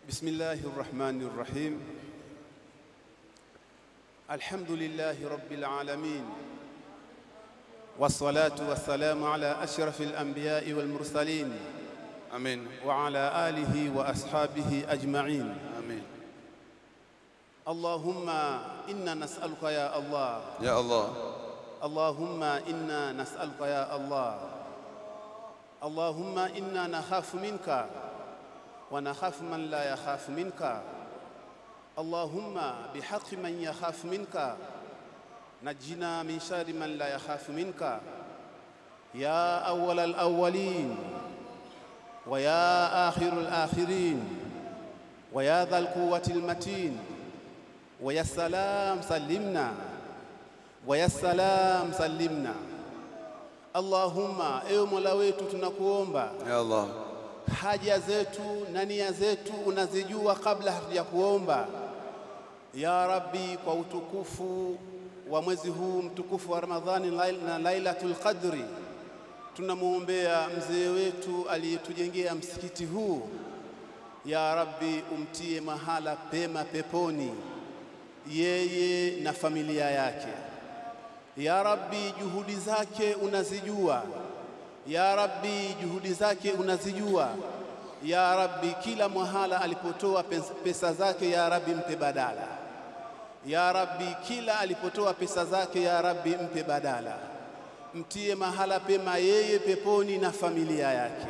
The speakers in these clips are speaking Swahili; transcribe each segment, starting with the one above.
Bismillahir Rahmanir Rahim. Alhamdulillahi Rabbil Alamin. Wassalatu wassalamu ala ashrafil anbiya'i wal mursalin. Amin. Wa ala alihi wa ashabihi ajma'in. Amin. Allahumma inna nas'aluka ya Allah. Ya Allah. Allahumma inna nas'aluka ya Allah. Allahumma inna nakhafu minka wa nakhafu man la yakhafu minka. Allahumma bihaqqi man yakhafu minka najjina min sharri man la yakhafu minka. Ya awwal al-awwalin wa ya akhir al-akhirin wa ya dhal quwwati al-matin wa ya salam salimna wa ya salam salimna. Allahumma, ewe Mola wetu, tunakuomba ya Allah, haja zetu na nia zetu unazijua kabla hatujakuomba. Ya Rabbi, kwa utukufu wa mwezi huu mtukufu wa Ramadhani na Lailatul Qadri, tunamuombea mzee wetu aliyetujengea msikiti huu. Ya Rabbi, umtie mahala pema peponi yeye na familia yake. Ya Rabbi, juhudi zake unazijua. Ya Rabbi, juhudi zake unazijua. Ya Rabbi, kila mahala alipotoa pesa zake, ya Rabbi mpe badala. Ya Rabbi, kila alipotoa pesa zake, ya Rabbi mpe badala. Mtie mahala pema yeye peponi na familia yake.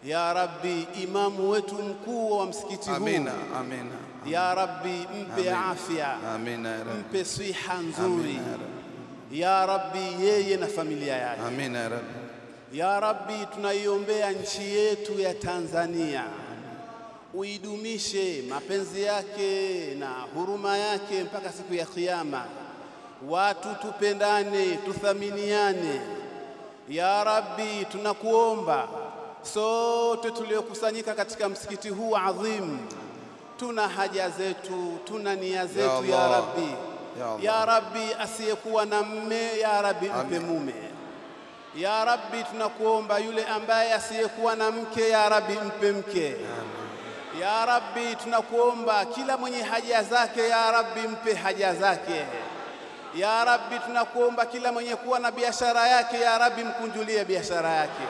Ya Rabbi, imamu wetu mkuu wa msikiti huu, amina, amina. Ya Rabbi, mpe afya, amina ya Rabbi, mpe siha nzuri. Ya Rabbi, yeye na familia yake. Amina ya Rabbi. Ya Rabbi, tunaiombea nchi yetu ya Tanzania, uidumishe mapenzi yake na huruma yake mpaka siku ya Kiyama. Watu tupendane, tuthaminiane. Ya Rabbi, tunakuomba sote tuliokusanyika katika msikiti huu adhim, tuna haja zetu, tuna nia zetu. Ya Rabbi, ya Rabbi, asiyekuwa na mme, ya Rabbi mpe mume. Ya Rabbi, tunakuomba yule ambaye asiyekuwa na mke, ya Rabbi mpe mke. Ya Rabbi, tunakuomba kila mwenye haja zake, ya Rabbi mpe haja zake. Ya Rabbi, tunakuomba kila mwenye kuwa na biashara yake, ya Rabbi mkunjulie biashara yake.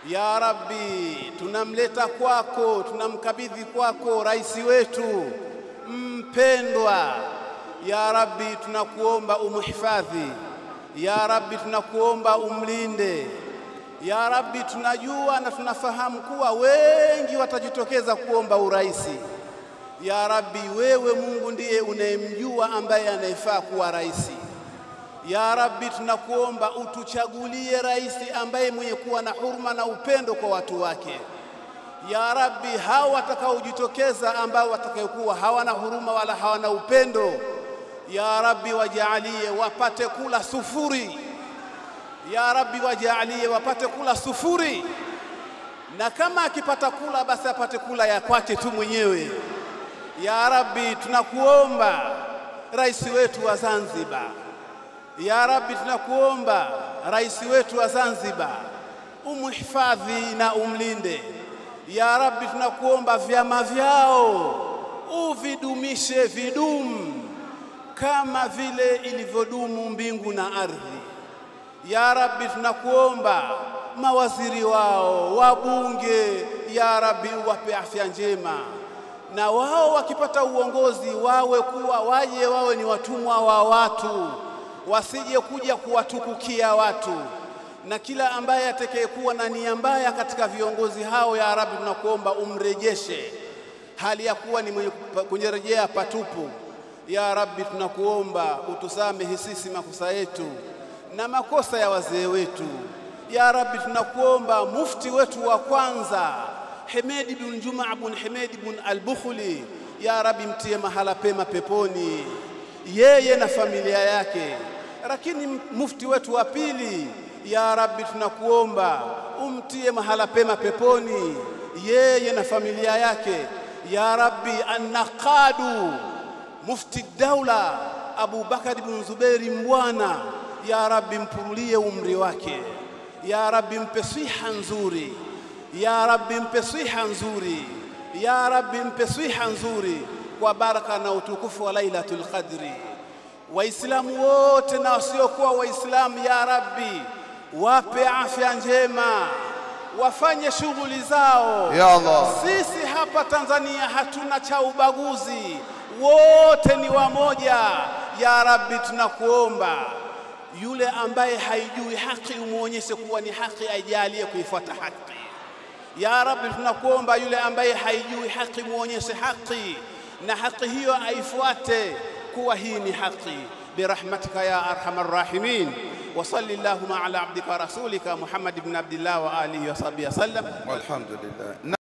Ya Rabbi, tunamleta kwako, tunamkabidhi kwako rais wetu mpendwa. Ya Rabbi, tunakuomba umuhifadhi. Ya Rabbi, tunakuomba umlinde. Ya Rabbi, tunajua na tunafahamu kuwa wengi watajitokeza kuomba uraisi. Ya Rabbi, wewe Mungu ndiye unayemjua ambaye anayefaa kuwa raisi. Ya Rabbi, tunakuomba utuchagulie raisi ambaye mwenye kuwa na huruma na upendo kwa watu wake. Ya Rabbi, hawa watakaojitokeza ambao watakayokuwa hawana huruma wala hawana upendo, Ya Rabbi wajaalie wapate kula sufuri. Ya Rabbi wajaalie wapate kula sufuri, na kama akipata kula basi apate kula ya kwake tu mwenyewe. Ya Rabbi, tunakuomba rais wetu wa Zanzibar. Ya Rabbi, tunakuomba rais wetu wa Zanzibar umuhifadhi na umlinde. Ya Rabbi, tunakuomba vyama vyao uvidumishe vidumu kama vile ilivyodumu mbingu na ardhi. Ya Rabbi, tunakuomba mawaziri wao, wabunge, ya Rabbi uwape afya njema, na wao wakipata uongozi wawe kuwa waje wawe ni watumwa wa watu, wasije kuja kuwatukukia watu. Na kila ambaye atakayekuwa na nia mbaya katika viongozi hao, ya Rabbi tunakuomba umrejeshe hali ya kuwa ni mwenye kurejea patupu. Ya Rabbi, tunakuomba utusamehe sisi makosa yetu na makosa ya wazee wetu. Ya Rabbi, tunakuomba mufti wetu wa kwanza Hemedi bin Juma bin Hemedi bin Al-Bukhuli, ya Rabbi mtie mahala pema peponi yeye na familia yake. Lakini mufti wetu wa pili, ya Rabbi tunakuomba umtie mahala pema peponi yeye na familia yake. Ya Rabbi, an-naqadu mufti daula Abu Bakar ibn Zuberi Mbwana, ya Rabbi mpurulie umri wake. Ya Rabbi mpe siha nzuri. Ya Rabbi mpe siha nzuri. Ya Rabbi, mpe siha nzuri kwa baraka na utukufu wa Lailatul Qadri. Waislamu wote na wasiokuwa Waislamu, ya Rabbi, wape afya njema, wafanye shughuli zao. Ya Allah. Sisi hapa Tanzania hatuna cha ubaguzi, wote ni wamoja. Ya Rabbi, tunakuomba yule ambaye haijui haki umuonyeshe kuwa ni haki, aijalie kuifuata haki. Ya Rabbi, tunakuomba yule ambaye haijui haki muonyeshe haki, na haki hiyo aifuate kuwa hii ni haki. Birahmatika ya arhamar rahimin. Wa salli allahumma ala abdika rasulika Muhammad ibn Abdillah wa alihi wa sahbihi wasallam. Walhamdulillah.